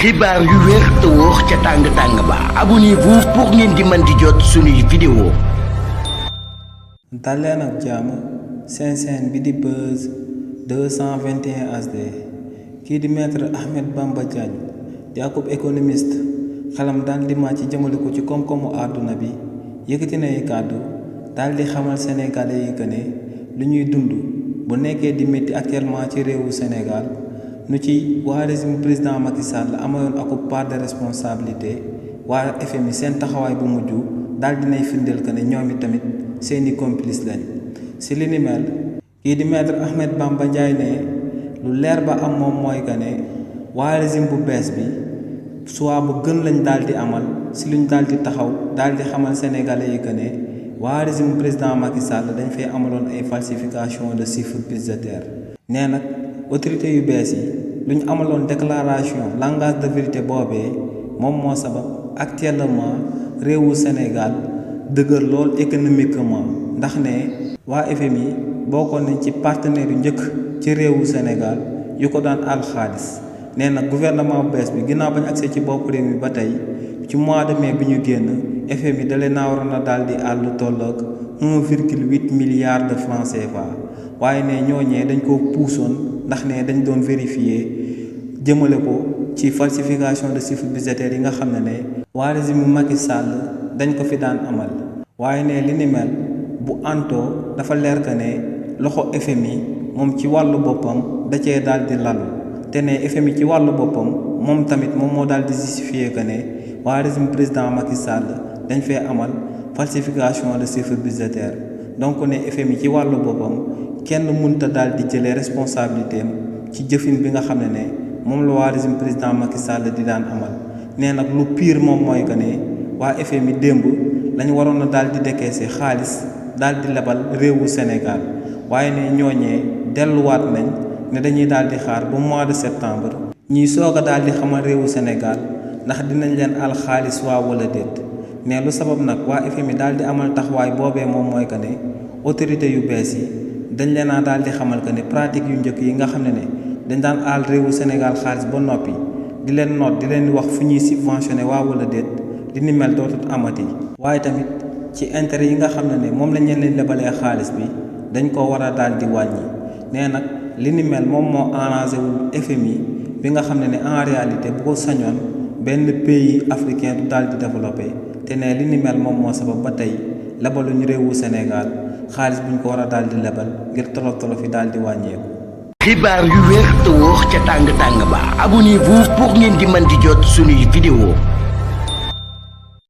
xibaar yu wér te wóor ca tàng ba abonnez-vous pour ngeen di mën di jot suñuy vidéo. daleen ak jàmm seen chaîne bi di Buzz 221 HD kii di maître Ahmed Bamba Diagne di akub économiste xelam daal di màcc jëmale ko ci koom-koomu àdduna bi yëkkati na ay kàddu daal di xamal sénégalais yi que ne lu ñuy dund bu nekkee di métti actuellement ci réewu Sénégal nu ci waa régime président Macky Sall amayoon akub part de responsabilité waa FMI seen taxawaay bu mujj daal dinay firndeel que ne ñoom it tamit seeni complice lañ si li ni mel kii di maître Ahmed Bamba Diagne ne lu leer ba am moom mooy que ne waa régime bu bees bi soit bu gën lañ daal di amal si luñ daal di taxaw daal di xamal sénégalais yi que ne waa régime président Macky Sall dañ fay amaloon ay falsification de chiffres budgétaires nee nag autorité yu bees yi lu ñu amaloon déclaration langage de vérité boobee moom moo sabab actuellement réewu Sénégal dëgër lool économiquement ndax ne waa FMI bokkoon nañ ci partenaires yu njëkk ci réewu Sénégal yu ko daan àll xaalis nee nag gouvernement bu bees bi ginnaaw bañ accès ci bopp réew mi ba tey ci mois de mai bi ñu génn FMI dalee naa waroon a daal di àllu tolloog 1,8 milliard de francs CFA waaye ne ñooñee dañ ko puusoon ndax ne dañ doon vérifier jëmale ko ci falsification de chiffres budgétaires yi nga xam ne waa régime Macky Sall dañ ko fi daan amal waaye ne li ni mel bu antoo dafa leer que ne loxo FMI moom ci wàllu boppam da cee daal di lalu te ne FMI ci wàllu boppam moom tamit moom moo daal di justifier que ne waa régime président Macky Sall dañ fee amal falsification de chiffres budgétaires donc ne FMI ci wàllu boppam kenn mënta daal di jëlee responsabilité am ci jëfin bi nga xam ne moom la waa régime président Macky Sall di daan amal nee nag lu pire moom mooy que ne waa FMI démb lañu waroon a daal di décaisser xaalis daal di lebal réewu Sénégal waaye ne ñooñee delluwaat nañ ne dañuy daal di xaar ba mois de septembre ñuy soog a daal di xamal réewu Sénégal ndax dinañ leen al xaalis waa wala déet ne lu sabab nag waa FMI daal di amal taxawaay boobee moom mooy que ne autorité yu bees yi dañ leen a daal di xamal que ne pratique yu njëkk yi nga xam ne dañ daan aal réewu Sénégal xaalis ba noppi di leen noot di leen wax fu ñuy subventionné waa wala déet li ni mel dootut amati waaye tamit ci intérêt yi nga xam ne moom lañ leen lebalee xaalis bi dañ ko war a daal di wàññi nee nag li ni mel moom moo arrangé wul FMI bi nga xam ne en réalité bu ko sañoon benn pays africain du daal di développé te ne li ni mel moom moo sabab ba tey lebaluñu réewu Sénégal xaalis buñ ko war a daal di lebal ngir tolof yi daal di wàññeeku. xibaar yu wér te wóor ca tàng ba abonnez-vous pour ngeen di mën di jot suñuy vidéo.